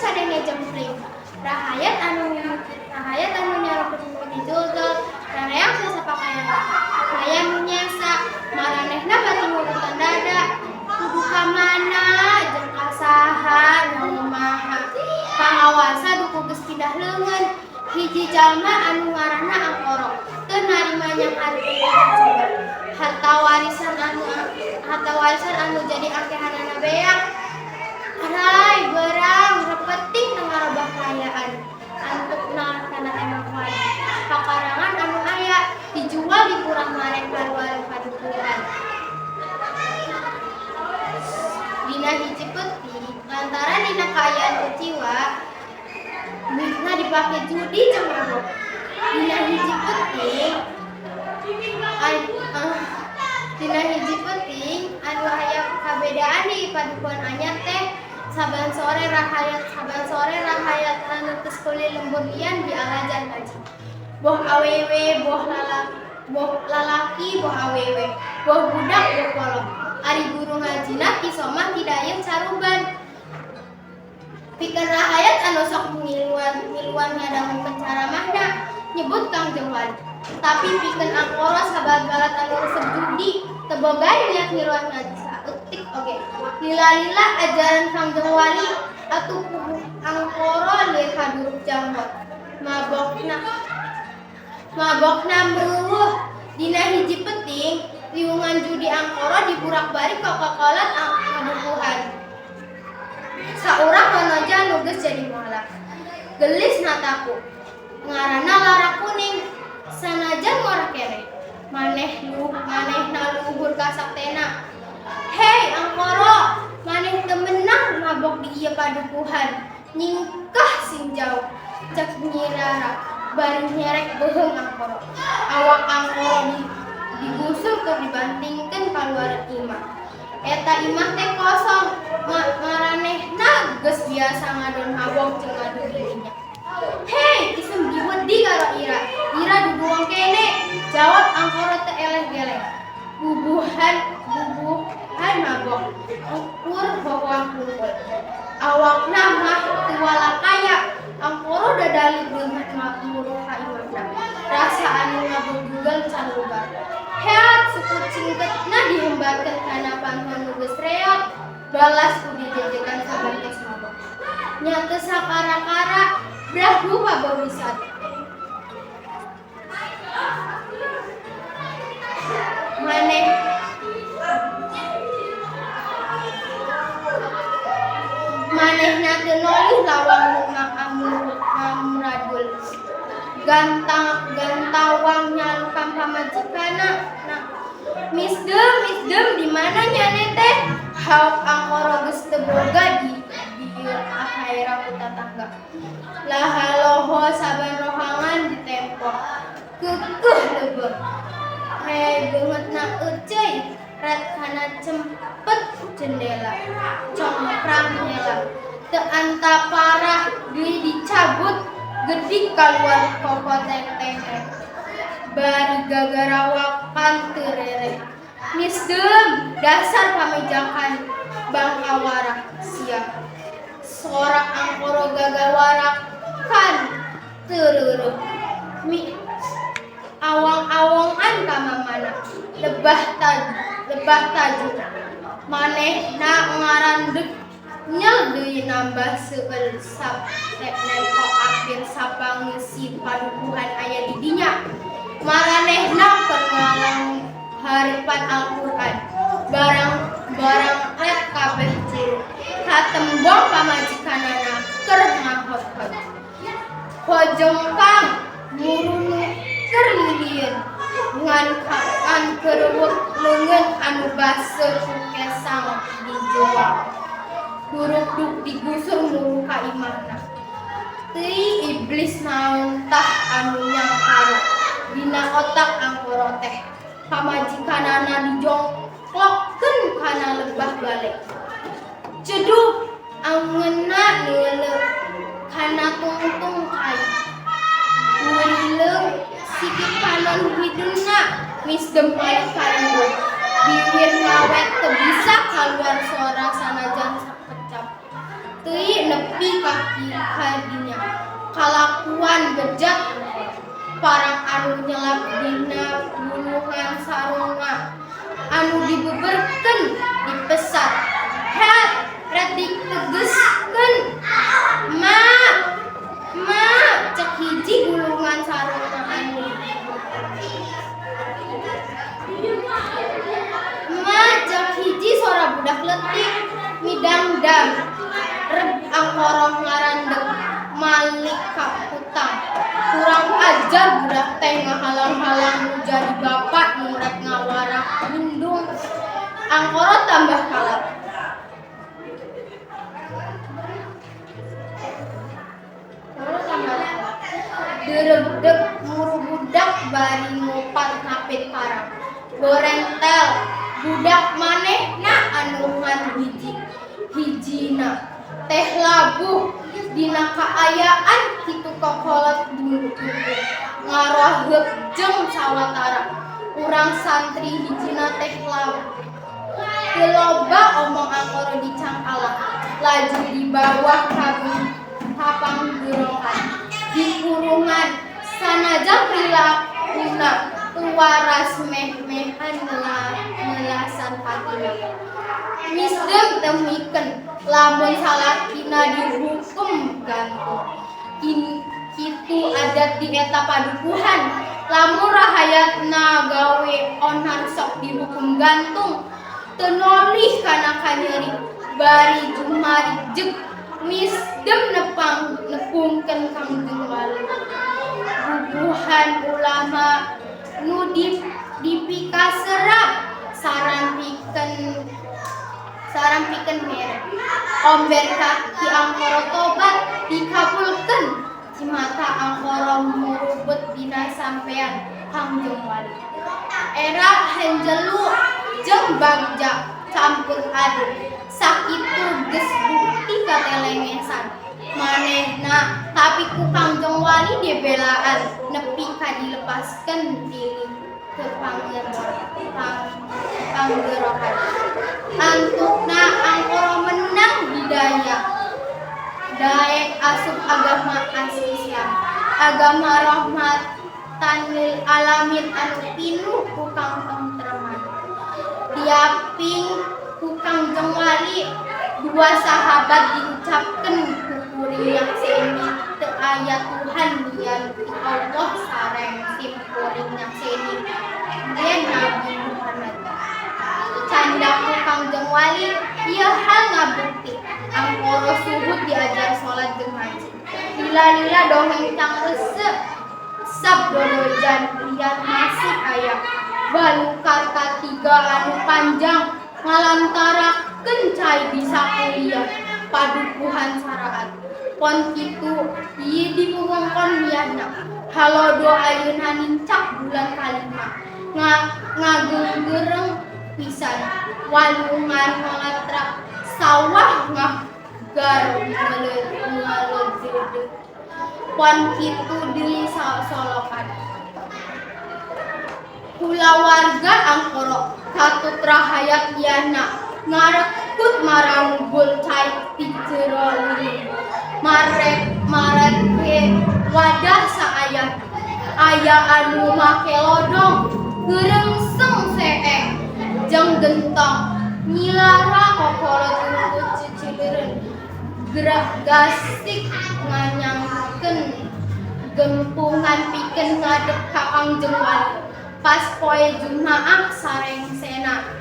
kadenge jempling. Rahayat anu nyaruput mimiti juljul, rareang sasapakayan. Aya nu nyesa, maranehna bati ngurutan dada. Kudu ka mana jeung ka saha ngumaha. Pangawasa duku geus pindah leungeun. Hiji jalma anu ngaranna Angkoro teu narima nyanghareupeun coba. Harta warisan anu jadi akehanana beak. Aray beurang repeting teu ngarobah kaayaan. Antukna kana emang wali. Pakarangan anu aya dijual dikurang marek kaluar padukuhan. Dina hiji peuting lantaran dina kaayaan kuciwa duitna dipake judi jeung mabok. Dina hiji peuting Dina hiji peuting anu aya kabedaan di padukuhan anyar teh saban sore rahayat anu geus kulih lembur lian dialajar ngaji. Boh awewe boh lalaki boh awewe, boh budak boh kolot. Ari guru ngajina Ki Somah ti Dayeuh Caruban. Pikeun rahayat anu sok miluan ngadangukeun caramahna nyebut Kangjeng Wali. Tapi pikeun Angkoro sababalat anu resep judi teu boga niat miluan ngaji saeutik oge. Lila-lila ajaran Kangjeng Wali atuh puguh Angkoro lieur kaduruk janggot. Mabokna mreuweuh. Dina hiji peuting riungan judi Angkoro diburak-balik kokokolot padukuhan. Saurang wanoja anu geus jadi mualaf. Geulis nataku. Ngaranna Lara Kuning. Sanajan ngora keneh. Manehna luhur kasaktena. "Hei Angkoro, maneh teu meunang mabok di ieu padukuhan. Nyingkah sing jauh," cek Nyi Rara bari nyerek beuheung Angkoro. Awak Angkoro digusur tur dibantingkeun kaluareun imah. Eta imah teh kosong. Maranehna geus biasa ngadon mabok jeung ngadu dirinya. "Hei, isem diwedi karo ira. Ira dudu wong kene," jawab Angkoro teu eleh-geleh. Bubuhan mabok ukur hohoang hungkul. Awakna mah teu walakaya. Angkoro dadali beungeut muruh ka imahna. Rasa anu ngabegugal can lubar. Heat suku cingketna dihembatkeun kana panto nu geus reot. Balas ku dijejekan saban tos mabok. Nya teu sakara-kara brahu pabewisat. Manehna teu nolih lawang nu ngamuradul. Gantawang nyalukan pamajikanna. "Misdeum, misdeum, di mana nyane teh?" Hauk Angkoro geus teu boga di dihaera ku tatangga. Lahaloho saban rohangan ditempo. Keukeuh leubeung. Rey beungeutna euceuy ret kana cempet jendela. Congkrang nyela. Teu antaparah deui dicabut gedik kaluar kokoteng-tengeng. Bari gagarawakan teu rereh. "Misdeum, dasar pamejakan bangkawarah sia," sorak Angkoro gagawarakan teu reureuh. Awang-awongan ka mamana. Lebah taju. Manehna ngarandeg nyel deui nambah seueul nempo akhir sapangeusi padukuhan aya di dinya. Maranehna keur ngalanghareupan Alquran. Barang ret kabeh curug. Katembong pamajikanana keur ngahot-hot. Hojengkang murunu keur lilieun ngan kerewek leungeun anu baseuh ku kesang dijual. Durukduk digusur muruh ka imahna. Teuing iblis naon tah anu nyangkaro dina otak Angkoro teh. Pamajikanana dijongklokkeun kana lebah bale. Ceduk angeunna neuleuh kana tungtung kai. Ngurileung sikit panon hideungna misdem balik ka lembur. Biwir ngawet teu bisa kaluar sora sanajan sakecap. Teuing. nepi ka kadinya. Kalakuan bejat angkara. Parang anu nyelap dina gulungan sarungna anu dibeberkeun dipesat. Head rek ditegeskeun. Ma, ma, cek hiji gulungan sarungna anu. Ma, cek hiji sora budak leutik midangdang. Reg angkara ngarandeg malik ka kutang. Kurang ajar budak teh ngahalang-halang nu jadi bapak nu rek ngawarak bundung. Angkara tambah kalap. Derebdeg murubudak bari ngopat ngapit parang. Gorentel budak manehna anu ngan hiji hijina teh labuh dina kaayaan kitu kokolot duku ngaroheup jeung sawatara urang santri hijina teh labuh. Teu loba omong angkara dicangkalak laju dibawah ka panggerokan dikurungan sanajan prilakuna teu waras meh-mehan melasan patina. Misdem teu mikeun lamun salakina dihukum gantung. Kitu adat di eta padukuhan lamun rahayatna gawe onar sok dihukum gantung. Teu nolih kana kanyeri bari jumarijeg misdem nepungkeun Kangjeng Wali. Bubuhan ulama nu dipikaserap saran pikeun mere. Omber kaki angkara tobat dikabulkeun cimata angkara murubut dina sampean Kangjeng Wali. Era hanjelu jeung bagja campur aduk sakitu geus bukti katelengesan manehna tapi ku Kangjeng Wali dibelaan nepi ka dilepaskeun ti panggerokan. Antukna angkara menang hidayah daek asup agama Islam, agama rahmatan lil alamin anu pinuh ku kantentreman. Diaping ku Kangjeng Wali dua sahabat diucapkeun ku kuring nyakseni teu aya Tuhan lian ti Allah sareng sim kuring nyakseni yen Nabi Muhammad. Canda ku Kangjeng Wali ieu hal ngabukti angkara suhud diajar salat jeung ngaji. Lila-lila dongeng cangreuseup sab dolojan liar masih aya. Balukar katiga anu panjang ngalantarakeun cai di sakuliah padukuhan saraat. Pon kitu ieu diwewengkon lianna. Halodo ayeuna nincak bulan kalima. Ngageunggeureng pisan walungan ngalatrak sawah ngahgar ngaleudeudeuk. Pon kitu deui solokan. Kulawarga angkara katut rahayat liana ngarekut maranggul cai ti jero leuweung. Mareke wadah saaya aya anu make lodong geureungseng seeng jeung gentong nyilara kokolot rumput cicileureun gerak gasik nganyangkeun gempungan pikeun ngadep ka Kangjeng Wali. Pas poe Jumaah sarengsena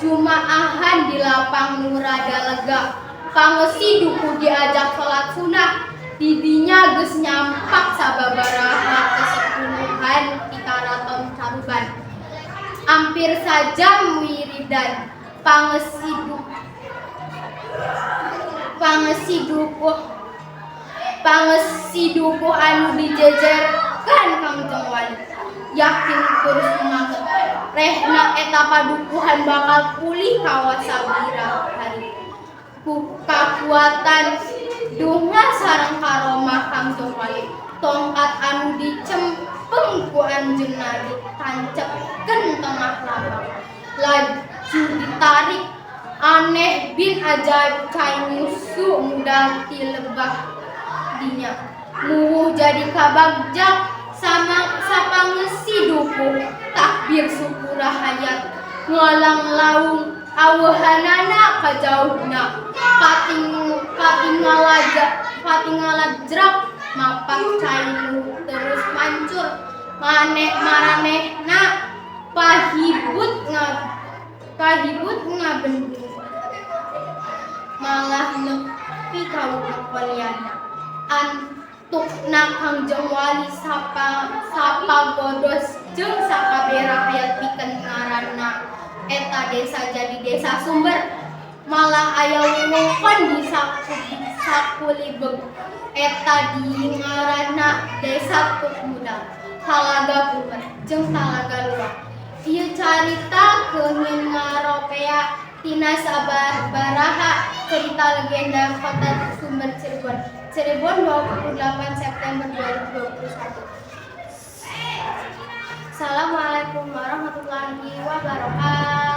Jumaahan di lapang nu rada lega. Pangeusi duku diajak salat sunah didinya geus nyampak sababaraha kesepuluhan ti karaton Caruban. Ampir sajam wiridan pangeusi dukuh anu dijejerkeun Kangjeng Wali. Yakin tur sumanget rehna eta padukuhan bakal pulih kawasa bira hari. Ku kakuatan dunga sareng karomah Kangjeng Wali tongkat anu dicempeng ku anjeunna ditancepkeun tengah lapang. Laju ditarik Aneh bin ajaib, cai nyusu mudal ti lebah dinya. Muwuh jadi kabagjak sama sapangeusi dukuh. Takbir suku rahayat ngalanglaung aweuhanana kajauhna. Katingal katingalajrak mapak cai nu terus mancur. Maneh maranehna pahibut ngabendung, malah nepi ka wewengkon lianna. Antukna Kangjeng Wali sapagodos jeung sakabeh rahayat pikeun ngaranna eta desa jadi Desa Sumber. Malah aya wewengkon di sakulibeg eta dingaranna Desa Tukmudal, Talaga Puger jeung Talaga Luwak. Ieu carita keungin ngaropea tina sababaraha cerita legenda Kota Sumber Cirebon. Cirebon, 28 September 2021. Assalamualaikum warahmatullahi wabarakatuh.